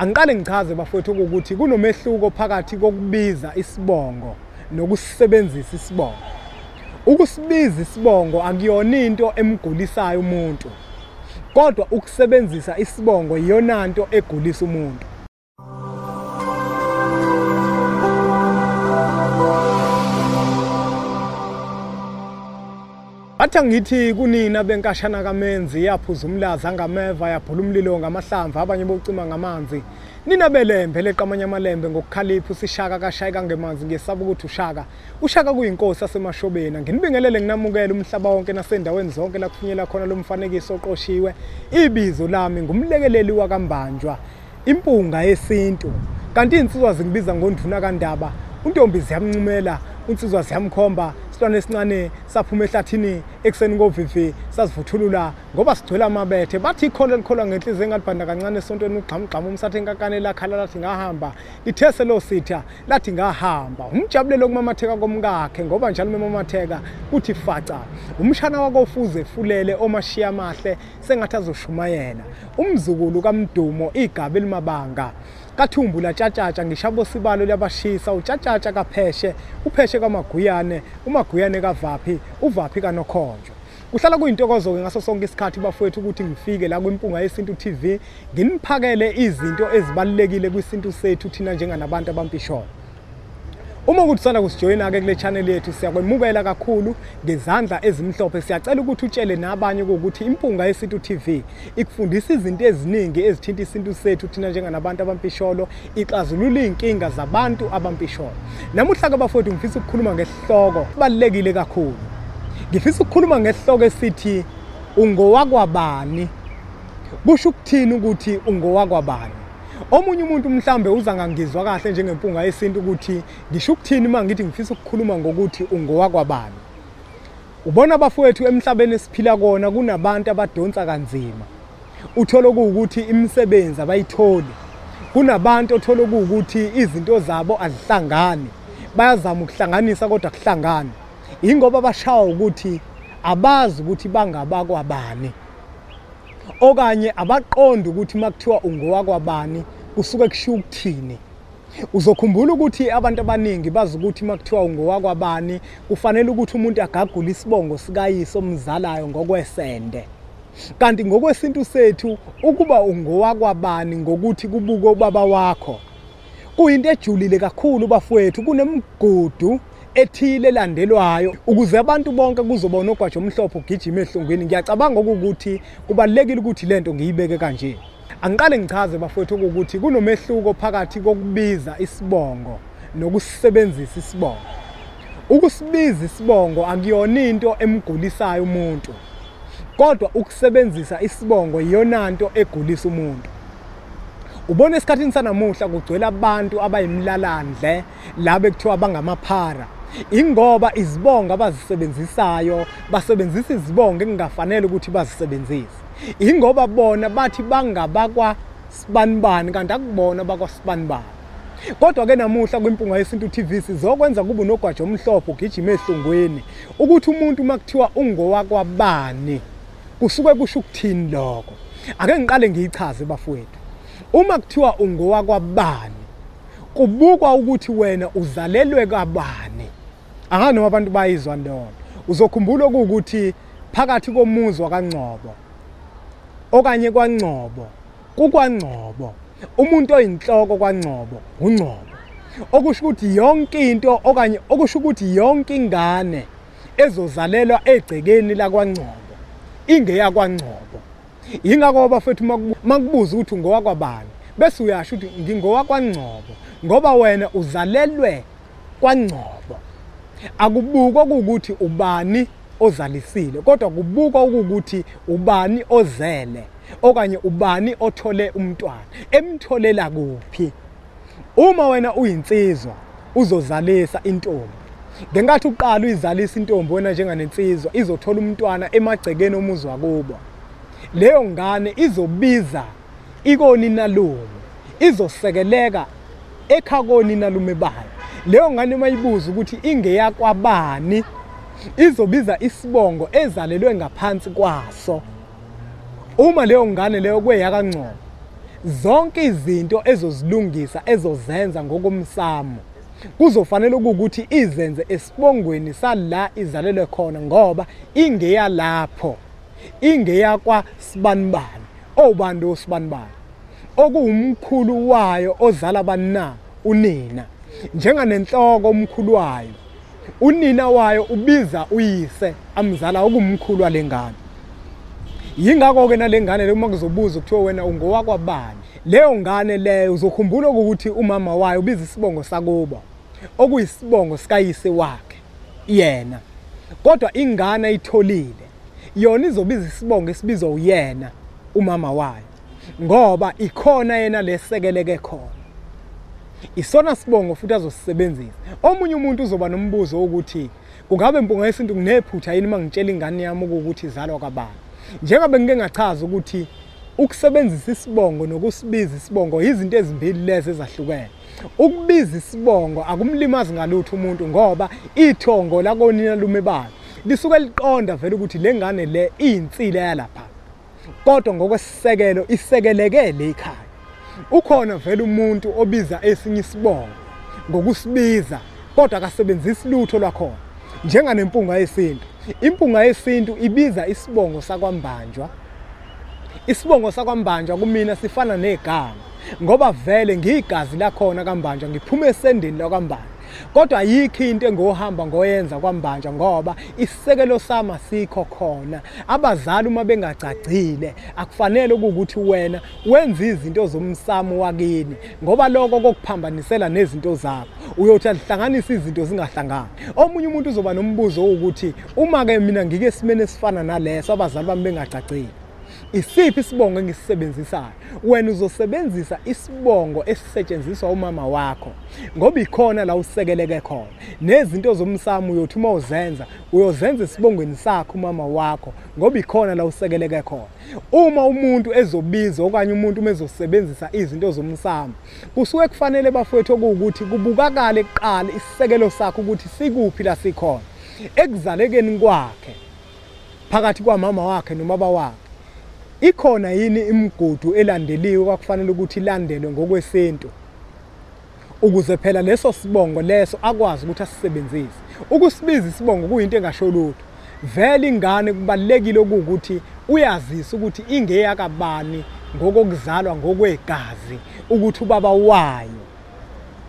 Angiqale ngichaze bafowethu ukuthi kunomehluko phakathi kokubiza isibongo nokusebenzisa isibongo. Ukusibiza isibongo akuyona into emgulisayo umuntu, kodwa ukusebenzisa isibongo iyona nto egulisa umuntu. Athi ngithi kunina benkashana kaMenzi yaphuza umlaza ngameva yaphula umlilo ngamahlamvu abanye bocima ngamanzi. Nina belembe leqamanye amalembe ngokukhalipha usishaka kashayeka ngemanzi ngesaba ukuthi ushaka. Ushaka kuyinkosi yasemashobeni. Nginibingelele nginamukele umhlaba wonke nasendaweni zonke la kufinyela khona lo mfanekiso oqoshiwe. Ibizo lami ngumlekeleli wakaMbanjwa, impunga yesintu. Kanti insizwa zingibiza ngonduna kaNdaba, untombi ziyamncumela, unsizwa ziyamkhomba. Isilwane esincane saphuma ehlathini ekuseni kovivi sasivuthulula ngoba sigcwele amabethe. Bathi ikholo elikholwa ngenhliziyo engalibhanda kancane esontweni ugxamugxamu umsathe enkakane lakhala lathi ngahamba, lithese lo sitha lathi ngahamba. Umjabulelo okumamatheka komkakhe ngoba njalo memamatheka kuthi faca. Umshana wakofuze fulele omashiya amahle sengathi azoshumayela. Umzukulu kaMdumo igaba elimabanga kathumbu latshatshatsha ngishabo sibalo liyabashisa. Utshatshatsha kapheshe, upheshe kaMaguyane, uMaguyane kaVaphi, uVaphi kaNokhonjo. Kuhlala kuyintokozo-ke ngaso sonke isikhathi bafowethu ukuthi ngifike la kwiMpunga Yesintu TV nginiphakele izinto ezibalulekile kwisintu sethu thina njenganabantu abampisholo. Uma ukuthi usanda kusijoyina-ke kule channel yethu siyakwemukela kakhulu ngezandla ezimhlophe. Siyacela ukuthi utshele nabanye ukuthi Impunga Yesintu TV ikufundisa izinto eziningi ezithinta isintu sethu thina njenganabantu abampisholo, ixazulula iy'nkinga zabantu abampisholo. Namuhla-ke bafowethu ngifisa ukukhuluma ngesihloko kubalulekile kakhulu. Ngifisa ukukhuluma ngesihloko esithi ungowakwabani. Kusho ukuthini ukuthi ungowakwabani? Omunye umuntu mhlambe uza ngangizwa kahle njengempunga yesintu ukuthi ngisho ukuthini uma ngithi ngifisa ukukhuluma ngokuthi ungowakwabani. Ubona abafowethu emhlabeni esiphila kona kunabantu abadonsa kanzima. Uthola ukuthi imisebenzi abayitholi. Kunabantu othola ukuthi izinto zabo azihlangani. Bayazama ukuhlanganisa kodwa kuhlangani. Ingoba bashawa ukuthi abazi ukuthi bangabakwabani. Okanye abaqonda ukuthi makuthiwa ungowakwabani kusuke kushiwo ukuthini. Uzokhumbula ukuthi abantu abaningi bazi ukuthi makuthiwa ungowakwabani kufanele ukuthi umuntu agagule isibongo sikayise omzalayo ngokwesende. Kanti ngokwesintu sethu ukuba ungowakwabani ngokuthi kubuke ubaba wakho kuyinto ejulile kakhulu bafowethu. Kunemigudu ethile elandelwayo ukuze abantu bonke kuzoba unogwaja omhlophe ugijima ehlungwini. Ngiyacabanga ukuthi kubalulekile ukuthi lento ngiyibeke kanje. Angiqale ngichaze bafowethu ukuthi kunomehluko phakathi kokubiza isibongo nokusebenzisa isibongo. Ukusibiza isibongo akuyona into emgulisayo umuntu, kodwa ukusebenzisa isibongo iyona nto egulisa umuntu. Ubona esikhathini sanamuhla kugcwele abantu abayimlalandle laba ekuthiwa bangamaphara, ingoba izibongo abazisebenzisayo basebenzisa izibongo engafanele ukuthi bazisebenzise. Ingoba bona bathi bangabakwa sibanibani kanti akubona bakwa sibanibani. Kodwa ke namuhla kwiMpunga Yesintu TV sizokwenza kube unogwaja omhlophe ugijima ehlungwini ukuthi umuntu makuthiwa ungowakwabani kusuke kusho ukuthini lokho. Ake ngiqale ngiyichaze bafowethu. Uma kuthiwa ungowakwabani kubukwa ukuthi wena uzalelwe kabani. Angazi noma abantu bayizwa leyo. Uzokhumbula ukuthi phakathi komuzi wakaNgcobo okanye kwaNgcobo kukwaNgcobo, umuntu oyinhloko kwaNgcobo uNgcobo. Okusho ukuthi yonke into okanye okusho ukuthi yonke ingane ezozalelwa egcekeni lakwaNgcobo ingeyakwaNgcobo. Yingakho bafethu makubuza ukuthi ungowakwabani bese uyasho ukuthi ngingowakwaNgcobo ngoba wena uzalelwe kwaNgcobo. Akubukwa ukuthi ubani ozalisile kodwa kubukwa ukuthi ubani ozele okanye ubani othole umntwana, emtholela kuphi. Uma wena uyinsizwa uzozalisa intombi, ngenkathi uqala uyizalisa intombi wena njenganensizwa izothola umntwana emagcekeni omuzi wakubo. Leyo ngane izobiza ikoninalume, izosekeleka ekhakoninalume bayo. Leyo ngane mayibuza ukuthi ingeyakwabani izobiza isibongo ezalelwe ngaphansi kwaso. Uma leyo ngane leyo kweyakaNgcobo Zonke izinto ezozilungisa ezozenza ngokomsamo kuzofanele ukuthi izenze esibongweni sala izalelwe khona, ngoba ingeyalapho, ingeyakwa sibanibani, obani osibanibani okuwumkhulu wayo ozala bani na unina. Njenganenhloko umkhulu wayo, unina wayo ubiza uyise amzala okumkhulu walengane. Yingakho ke nalengane le uma kuzobuza kuthiwa wena ungowakwabani, leyo ngane leyo uzokhumbula ukuthi umama wayo ubiza isibongo sakubo okuyisibongo sikayise wakhe yena, kodwa ingane ayitholile yona izobiza isibongo esibizwa uyena umama wayo, ngoba ikhona yena lesekeleke khona, isona sibongo futhi azosisebenzisa. Omunye umuntu uzoba nombuzo ukuthi kungabe Mpunga Yesintu kunephutha yini uma ngitshela ingane yami ukuthi izalwa kabani? Njengoba ngike ngachaza ukuthi ukusebenzisa isibongo nokusibiza isibongo izinto ezimbili lezi ezahlukene. Ukubiza isibongo akumlimazi ngalutho umuntu, ngoba ithongo lakonina lumebala lisuke liqonda vele ukuthi le ngane le iyinsila yalapha, kodwa ngokwesisekelo isekeleke le ekhaya. Ukhona vele umuntu obiza esinye isibongo ngokusibiza, kodwa akasebenzisi lutho lwakhona. Njenganempunga yesintu, impunga yesintu ibiza isibongo sakwaMbanjwa. Isibongo sakwaMbanjwa kumina sifana negama, ngoba vele ngiyigazi lakhona kaMbanjwa, ngiphume esendeni lakwaMbanjwa, kodwa ayikho into engohamba ngoyenza kwaMbanjwa ngoba isisekelo sami asikho khona. Abazali uma bengacacile akufanele ukuthi wena wenze izinto zomsamo wakini, ngoba lokho kokuphambanisela nezinto zakho, uyothi ahlanganise izinto zingahlangani. Omunye umuntu uzoba nombuzo ukuthi uma ke mina ngike esimeni esifana naleso abazali bami bengacacile, isiphi isibongo engisisebenzisayo? Wena uzosebenzisa isibongo esisetshenziswa umama wakho, ngoba ikhona la usekeleke khona. Nezinto zomsamo uyothi uma uzenza uyozenza esibongweni sakho umama wakho, ngoba ikhona la usekeleke khona. Uma umuntu ezobizwa okanye umuntu uma ezosebenzisa izinto zomsamo, kusuke kufanele bafowethu okuwukuthi kubukakale kuqala isisekelo sakho ukuthi sikuphi la sikhona ekuzalekeni kwakhe phakathi kwamama wakhe nomama wakhe. Ikhona yini imigudu elandeliwe kwakufanele ukuthi ilandelwe ngokwesintu ukuze phela leso sibongo leso akwazi ukuthi asisebenzise? Ukusibiza isibongo kuyinto engasho lutho. Vele ingane kubalekile ukuthi uyazisa ukuthi ingeyakabani ngokokuzalwa ngokwegazi, ukuthi ubaba wayo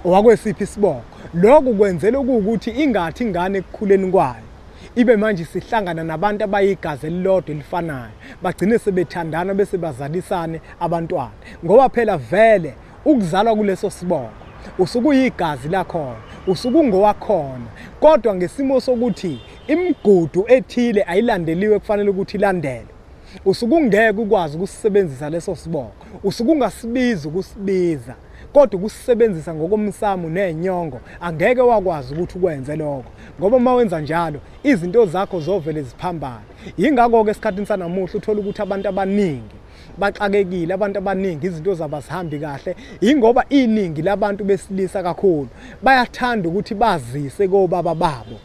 owakwesiphi isibongo. Lokhu kwenzela ukuthi ingathi ingane ekukhuleni kwayo ibe manje sihlangana nabantu abayigazi elilodwa elifanayo, bagcine sebethandana bese bazalisane abantwana, ngoba phela vele ukuzalwa kuleso sibongo usukuyigazi lakhona, usukungowakhona, kodwa ngesimo sokuthi imigudu ethile ayilandeliwe kufanele ukuthi ilandelwe, usukungeke ukwazi ukusebenzisa leso sibongo, usukungasibiza ukusibiza, kodwa ukusebenzisa ngokomsamo nenyongo angeke wakwazi ukuthi ukwenze lokho, ngoba uma wenza njalo izinto zakho zovele ziphambane. Yingakho ke esikhathini sanamuhla uthola ukuthi abantu abaningi baxakekile, abantu abaningi izinto zabo azihambi kahle, ingoba iningi labantu besilisa kakhulu bayathanda ukuthi bazise kobaba babo.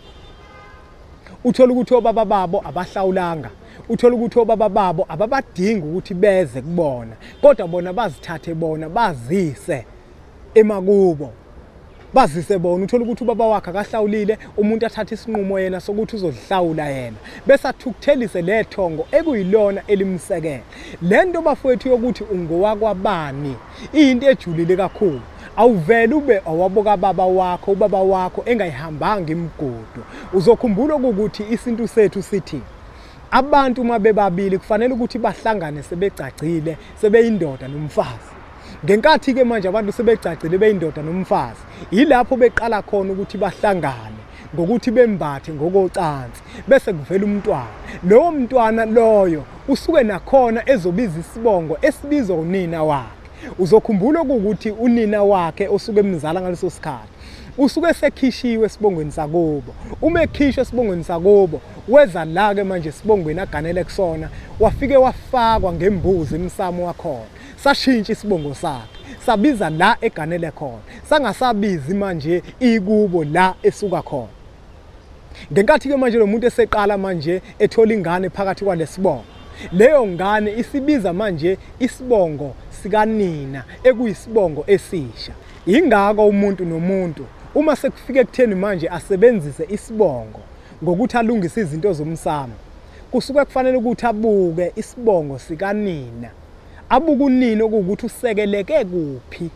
Uthola ukuthi obaba babo abahlawulanga, uthola ukuthi obaba babo ababadingi ukuthi beze kubona, kodwa bona bazithathe bona bazise emakubo, bazise bona. Uthola ukuthi ubaba wakhe akahlawulile, umuntu athatha isinqumo yena sokuthi uzozihlawula yena, bese athukuthelise lethongo ekuyilona elimsekele. Lento bafowethu yokuthi ungowakwabani iyinto ejulile kakhulu. Awuvele ube owaboka baba wakho, ubaba wakho engayihambanga imigudu. Uzokhumbula ukuthi isintu sethu sithi abantu uma bebabili kufanele ukuthi bahlangane sebegcagcile, sebeyindoda nomfazi. Ngenkathi ke manje abantu sebegcagcile beyindoda nomfazi, yilapho beqala khona ukuthi bahlangane ngokuthi bembathe ngokocansi, bese kuvela umntwana. Lowo mntwana loyo usuke nakhona ezobiza isibongo esibizwa unina wakhe. Uzokhumbula ukuthi unina wakhe osuke emzala ngaleso sikhathi usuke sekhishiwe esibongweni sakubo. Uma ekhishwe esibongweni sakubo weza la ke manje esibongweni aganele kusona, wafike wafakwa ngembuzi emsamo wakhona, sashintsha isibongo sakhe sabiza la eganele khona, sangasabizi manje ikubo la esuka khona. Ngenkathi ke manje lo muntu eseqala manje ethola ingane phakathi kwalesibongo, leyo ngane isibiza manje isibongo sikanina ekuyisibongo esisha. Ingako umuntu nomuntu uma sekufika ekutheni manje asebenzise isibongo ngokuthi alungise izinto zomsamo, kusuke kufanele ukuthi abuke isibongo sikanina, abuke unina ukuthi usekeleke kuphi.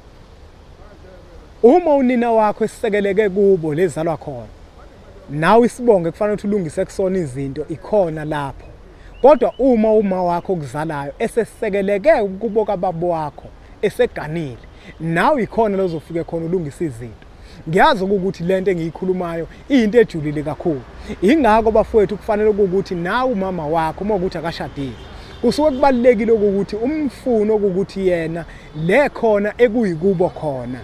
Uma unina wakho esisekeleke kubo lezalwa khona, nawe isibongo kufanele ukuthi ulungise kusona izinto ikhona lapho. Kodwa uma uma wakho okuzalayo esesekeleke kubo kababa wakho eseganile, nawe ikhona lozofike khona ulungise izinto. Ngiyazi ukuthi lento engiyikhulumayo iyinto ejulile kakhulu. Ingakho bafowethu kufanele ukuthi nawe umama wakho uma ukuthi akashadile, kusuke kubalulekile ukuthi umfuno ukuthi yena le khona ekuyikubo khona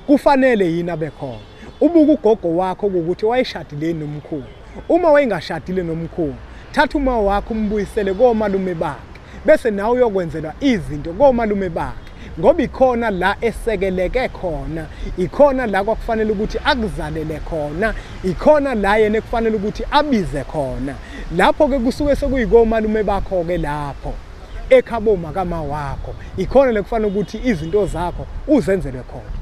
kufanele yini abe khona. Ubuka ugogo wakho ukuthi wayeshadile nomkhulu. Uma wayengashadile nomkhulu, thatha uma wakho umbuyisele komalume bakhe, bese nawe uyokwenzelwa izinto komalume bakhe, ngoba ikhona la esekeleke khona, ikhona la kwakufanele ukuthi akuzalele khona, ikhona la yena ekufanele ukuthi abize khona. Lapho ke kusuke sekuyikomalume bakho ke lapho ekhabo makama wakho, ikhona lekufanele ukuthi izinto zakho uzenzelwe khona.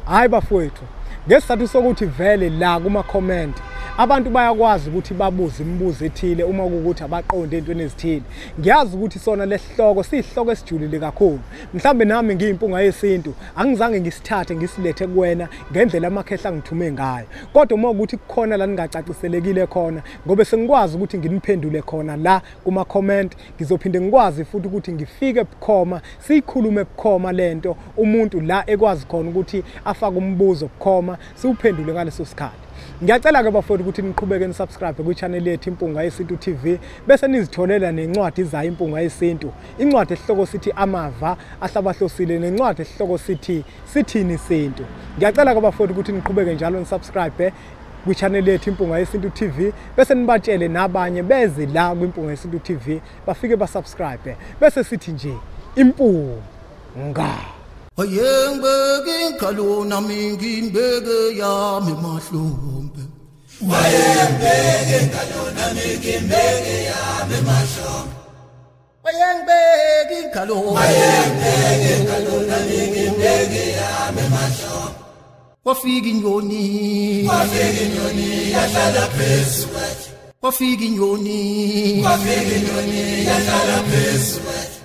Hayi bafowethu, ngesizathu sokuthi vele la kuma comment abantu bayakwazi ukuthi babuze imibuzo ethile uma kuwukuthi abaqonde entweni ezithile. Ngiyazi ukuthi sona lesihloko sihloko esijulile kakhulu. Mhlambe nami ngiyimpunga yesintu angizange ngisithathe ngisilethe kuwena ngendlela amakhehla ngithume ngayo. Kodwa uma ukuthi kukhona la ningacaciselekile khona, ngobe sengikwazi ukuthi nginiphendule khona la kuma comment, ngizophinde ngikwazi futhi ukuthi ngifike bukhoma siyikhulume bukhoma lento, umuntu la ekwazi khona ukuthi afake umbuzo bukhoma siwuphendule ngaleso sikhathi. Ngiyacela ke bafowethu ukuthi niqhubeke nisubscribe kwi-channel yethu Impunga Yesintu TV, bese nizitholela nencwadi zayo Impunga Yesintu, incwadi esihloko sithi Amava Ahlabahlosile nencwadi esihloko sithi Sithini Isintu. Ngiyacela ke bafowethu ukuthi niqhubeke njalo nisubscribe kwi-channel yethu Impunga Yesintu TV, bese nibatshele nabanye beze la kwiMpunga Yesintu TV bafike basubscribe, bese sithi nje Impunga. Wayengibeke ingalo nami ngimbeke yami mahlombe. Wayengibeke ingalo nami ngimbeke yami mahlombe. Wayengibeke ingalo, wayengibeke ingalo nami ngimbeke yami mahlombe. Wafika inyoni, wafika inyoni yahlala phezu kwethu. Wafika inyoni, wafika inyoni yahlala phezu kwethu.